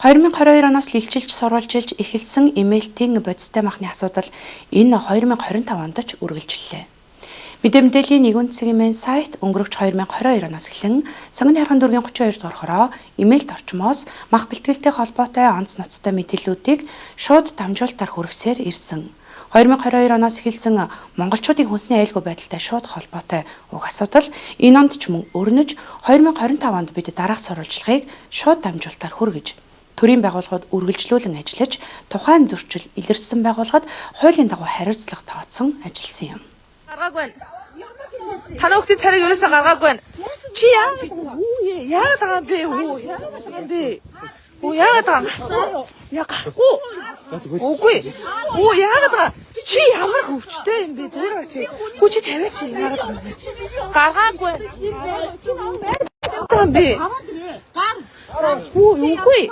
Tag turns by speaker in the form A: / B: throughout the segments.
A: 2022 оноос лилчилж сурвалжилж эхэлсэн эмээлтийн бодистой махны асуудал энэ 2025 онд ч үргэлжлэлээ. Мэдээ мэдээллийн нэгэн цэгийн сайт өнгөрөгч 2022 оноос эхлэн Сонгоны харган дүүргийн 32 дугаар хороо эмээлт орчмоос мах бэлтгэлтэй холбоотой онц ноцтой мэдээллүүдийг шууд дамжуулалтаар хүргэсээр ирсэн. 2022 оноос эхэлсэн монголчуудын хүнсний аюулгүй байдалтай шууд холбоотой уг асуудал энэ онд ч мөн өрнөж 2025 онд бид дараах сурвалжлагыг шууд дамжуулалтаар хүргэж төрийн байгууллагууд үргэлжлүүлэн ажиллаж тухайн зөрчил илэрсэн байгууллагад хуулийн дагуу хариуцлага тооцсон ажилласан юм.
B: Гаргаагүй байна. Танай хүүхдийн царайг ерөөсөө гаргаагүй байна. Чи яа? Яагаад байгаа юм бэ? Хүү яагаад байгаа юм бэ? Хүү яагаад байгаа юм? Яа гарахгүй. Үгүй. Хүү яагаад байгаа? Чи ямар хөвчтэй юм бэ? Зүгээр аа чи. Хүү чи тавиач яагаад байгаа юм бэ? Гаргаагүй. Чи байгаа юм бэ? Хүү үгүй.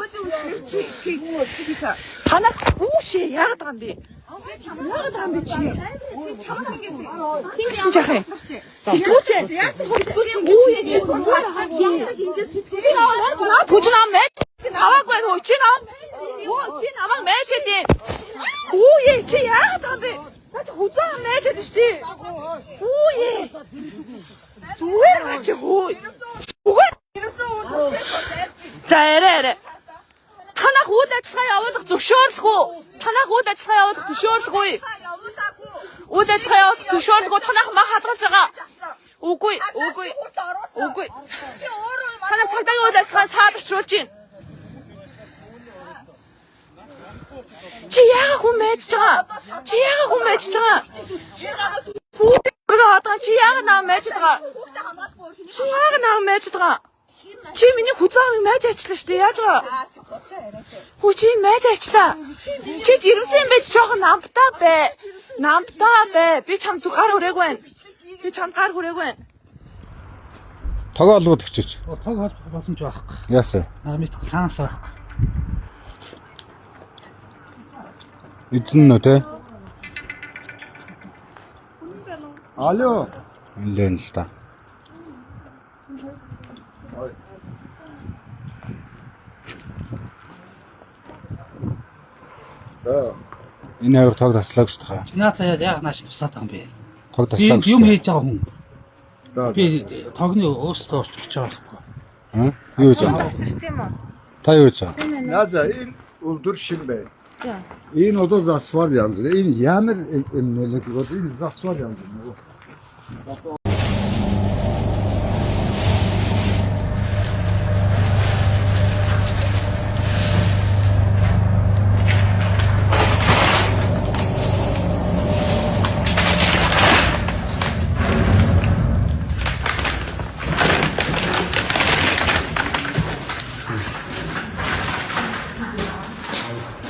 B: Танай хүү шээ яагаад байгаа юм бэ? Яагаад байгаа юм бэ чи? Ингэсэн жах юм. Сэтгүүлч. Хүч нам мэ. Аваагүй байна хөө чи нам. Хөө чи намайг майжээд ээ. Хүү ээ чи яагаад байгаа юм бэ? Наа чи хүзээ майжээд штий. Хүү ээ. Зүгээр аа чи хүү. Үгүй. За арай арай. Танах үйл ажиллагаа явуулах зөвшөөрлгүй. Танах үйл ажиллагаа явуулах зөвшөөрлгүй. Үйл ажиллагаа явуулах зөвшөөрлгүй. Танах мах хадгалж байгаа. Үгүй, үгүй. Үгүй. Танах цагдаагийн үйл ажиллагааг саад учруулж байна. Чи яагаад хүн майжж байгаа? Чи яагаад хүн майжж байгаа? Хүүхдээ хадгаа чи яагаад намайг майжж байгаа? Чи яагаад намайг майжж байгаа? Чи миний хүзээ амыг майж ачлаа шүү дээ. Яаж байгаа? Хүү чи энэ майж ачлаа. Чи жирэмсэн юм байж жоохон намтаа бай. Намтаа бай. Би чам зүг гар хүрээгүй байна. Би чамд гар хүрээгүй байна.
C: Тогоо холбоод өгчөөч.
D: Тог холбох боломж байхгүй.
C: Яасан?
D: Наа мэдгүй цаанаас байхгүй.
C: Эзэн нөө те.
E: Alo.
C: Нэлээд л та.
E: За.
C: Энэ хоёр тог таслаа гэж тахаа.
D: Чи наата яг нааш тусаад байгаа юм бэ?
C: Тог
D: Би
C: таслаа гэж.
D: юм хийж байгаа хүн.
E: За.
D: Би тогны өөрсдөө орчих байгаа байхгүй.
C: Аа? Юу хийж байгаа? Та юу хийж байгаа?
E: Naza in uldur şimdi. Энэ одоо засвар янз. Энэ ямар эмнэлэг бол энэ засвар янз.